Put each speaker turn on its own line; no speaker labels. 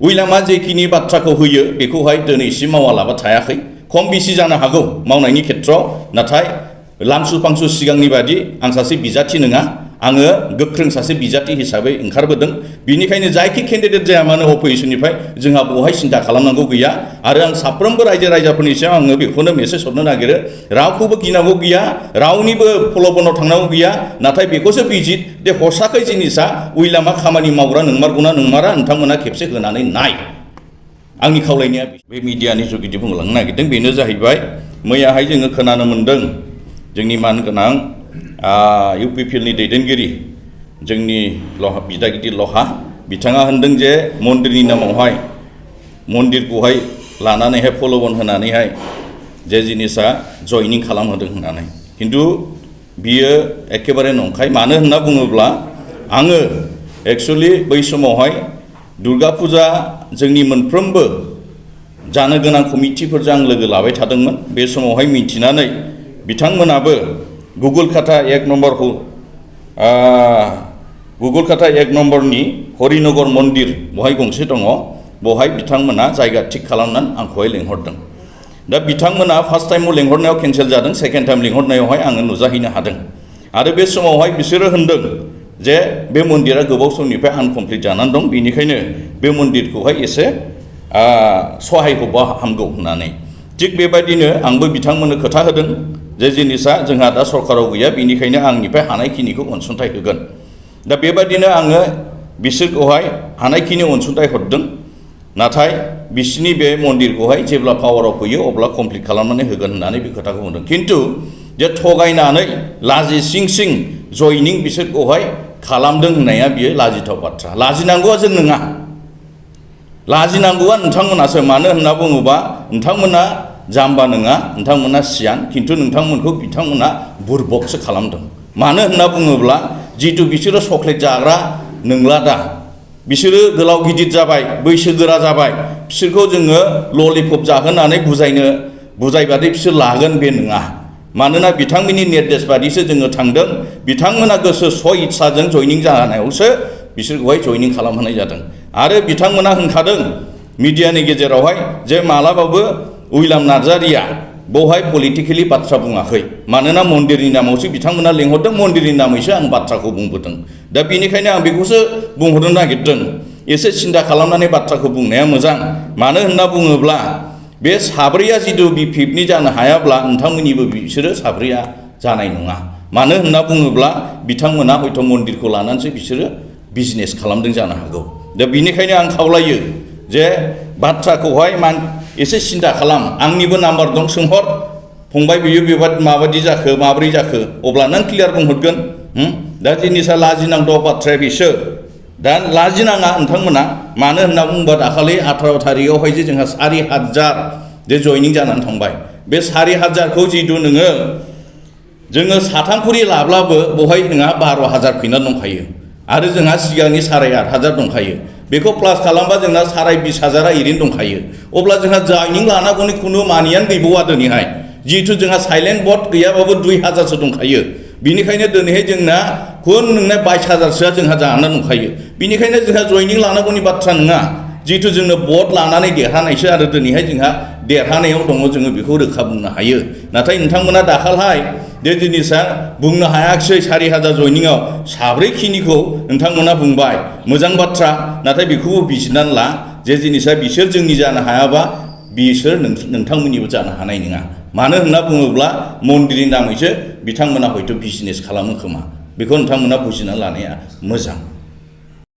उइलामा जेखिनि बाथ्राखौ होयो बेखौहाय दिनैसिम मावालाबा थायाखै खम बेसि जानो हागौ मावनायनि खेत्रआव नाथाय लामसु फांसु सिगांनि बादि आं सासे बिजाथि नङा आङो गोख्रों सासे बिजाथि हिसाबै ओंखारबोदों बिनिखायनो जायखि केन्डिडेट जाया मानो अपोजिशननिफ्राय जोंहा बहाय सिन्था खालामनांगौ गैया आरो आं साफ्रोमबो रायजो राजाफोरनि सायाव आङो बेखौनो मेसेज हरनो नागिरो रावखौबो गिनांगौ गैया रावनिबो प्रलोभनाव थांनांगौ गैया नाथाय बेखौसो बिजित दे हसाखै जिनिसा उइलामा खामानि मावग्रा नंमारगौना नंमारा नोंथांमोना खेबसे होनानै नाय आंनि खावलायनाया बे मिडियानि जुगिदि बुंलांनो नागिरदों बेनो जाहैबाय मैयाहाय जोङो खोनानो मोन्दों जोंनि मानगोनां इउपिपिएलनि दैदेनगिरि जोंनि बिदागिरि लहा बिथाङा होनदों जे मन्दिरनि नामावहाय मन्दिरखौहाय लानानैहाय प्रलोभन होनानैहाय जे जिनिसा जयनिं खालामहोदों होननानै खिन्थु बियो एखेबारे नंखाय मानो होनना बुङोब्ला आङो एक्सुअलि बै समावहाय दुर्गा फुजा जोंनि मोनफ्रोमबो जानो गोनां कमिटिफोरजों आं लोगो लाबाय थादोंमोन बे समावहाय मिन्थिनानै बिथांमोनाबो गुगल खाता 1 नम्बरनि हरिनगर मन्दिर बहाय गंसे दङ बहाय बिथांमोना जायगा थिग खालामनानै आंखौहाय लेंहरदों दा बिथांमोना फार्स्ट टाइमाव लेंहरनायाव केन्सेल जादों सेकेन्ड टाइम लेंहरनायावहाय आङो नुजाहैनो हादों आरो बे समावहाय बिसोरो होनदों जे बे मन्दिरा गोबाव समनिफ्राय आनकमप्लिट जानानै दं बेनिखायनो बे मन्दिरखौहाय एसे सहाय होबा हामगौ होननानै थिग बेबायदिनो आंबो बिथांमोननो खोथा होदों जे जिनिसा जोंहा दा सरकाराव गैया बेनिखायनो आंनिफ्राय हानायखिनिखौ अनसुंथाइ होगोन दा बेबायदिनो आङो बिसोरखौहाय हानायखिनि अनसुंथाइ हरदों नाथाय बिसिनि बे मन्दिरखौहाय जेब्ला पावाराव फैयो अब्ला कमप्लिट खालामनानै होगोन होननानै बे खोथाखौ बुंदों खिन्थु जे थगायनानै लाजि सिं सिं जयनिं बिसोरखौहाय खालामदों होननाया बियो लाजिथाव बाथ्रा लाजिनांगौआ जों नङा लाजिनांगौआ नोंथांमोनासो मानो होनना बुङोबा नोंथांमोना जाम्बा नङा नोंथांमोना सियान खिन्थु नोंथांमोनखौ बिथांमोना बुरबकसो खालामदों मानो होनना बुङोब्ला जिहेतु बिसोरो चक्लेट जाग्रा नंला दा बिसोरो गोलाव गिदिर जाबाय बैसोगोरा जाबाय बिसोरखौ जोङो ललिपप जाहोनानै बुजायबादि बिसोर लागोन बे नङा मानोना बिथांमोननि निर्देश बादिसो जोङो थांदों बिथांमोना गोसो स्व इच्छाजों जयनिं जानायावसो बिसोरखौहाय जयनिं खालामहोनाय जादों आरो बिथांमोना होनखादों मिडियानि गेजेरावहाय जे मालाबाबो उइलाम नार्जारिया बेवहाय पलिटिकेलि बाथ्रा बुङाखै मानोना मन्दिरनि नामावसो बिथांमोना लेंहरदों मन्दिरनि नामैसो आं बाथ्राखौ बुंबोदों दा बेनिखायनो आं बेखौसो बुंहरनो नागिरदों एसे सिन्था खालामनानै बाथ्राखौ बुंनाया मोजां मानो होनना बुङोब्ला बे साब्रैया जितु बिपिएफनि जानो हायाब्ला नोंथांमोननिबो बिसोरो साब्रैया जानाय नङा मानो होनना बुङोब्ला बिथांमोना हयथ' मन्दिरखौ लानानैसो बिसोरो बिजनेस खालामदों जानो हागौ दा बेनिखायनो आं खावलायो जे बाथ्राखौहाय एसे सिन्था खालाम आंनिबो नाम्बार दं सोंहर फंबाय बियो बेबादि माबादि जाखो माब्रै जाखो अब्ला नों क्लियार बुंहरगोन दा जिनिसा लाजिनांगौ बाथ्राया बिसो दा लाजिनाङा नोंथांमोना मानो होनना बुङोबा दाखालि 18 थारिखआवहाय जे जोंहा 4,000 जे जयनिं जानानै थांबाय बे 4,000खौ जितु जोङो साथामखरि लाब्लाबो बहाय नोंहा 12,000 फैना दंखायो आरो जोंहा सिगांनि 8,500 दंखायो बेखौ प्लास खालामबा जोंना 20,000 ओरैनो दंखायो अब्ला जोंहा जयनिं लानांगौनि खुनु मानियानो गैबावा दिनैहाय जिहेतु जोंहा साइलेन्ट भट गैयाबाबो 2,000सो दंखायो बिनिखायनो दिनैहाय जोंना खुन नोंना 22,000सोआ जोंहा जानानै दंखायो बिनिखायनो जोंहा जयनिं लानांगौनि बाथ्रा नङा जिहेतु जोंनो भट लानानै देरहानायसो आरो दिनैहाय जोंहा देरहानायाव दङ जोङो बेखौ रोखा बुंनो हायो नाथाय नोंथांमोना दाखालहाय जे जिनिसा बुंनो हायाखिसै 4,000 जयनिंआव साब्रैखिनिखौ नोंथांमोना बुंबाय मोजां बाथ्रा नाथाय बेखौबो बिजिरनानै ला जे जिनिसा बिसोर जोंनि जानो हायाबा बिसोर नोंथांमोननिबो जानो हानाय नङा मानो होनना बुङोब्ला मन्दिरनि नामैसो बिथांमोना हयथ' बिजनेस खालामो खोमा बेखौ नोंथांमोना बुजिना लानाया मोजां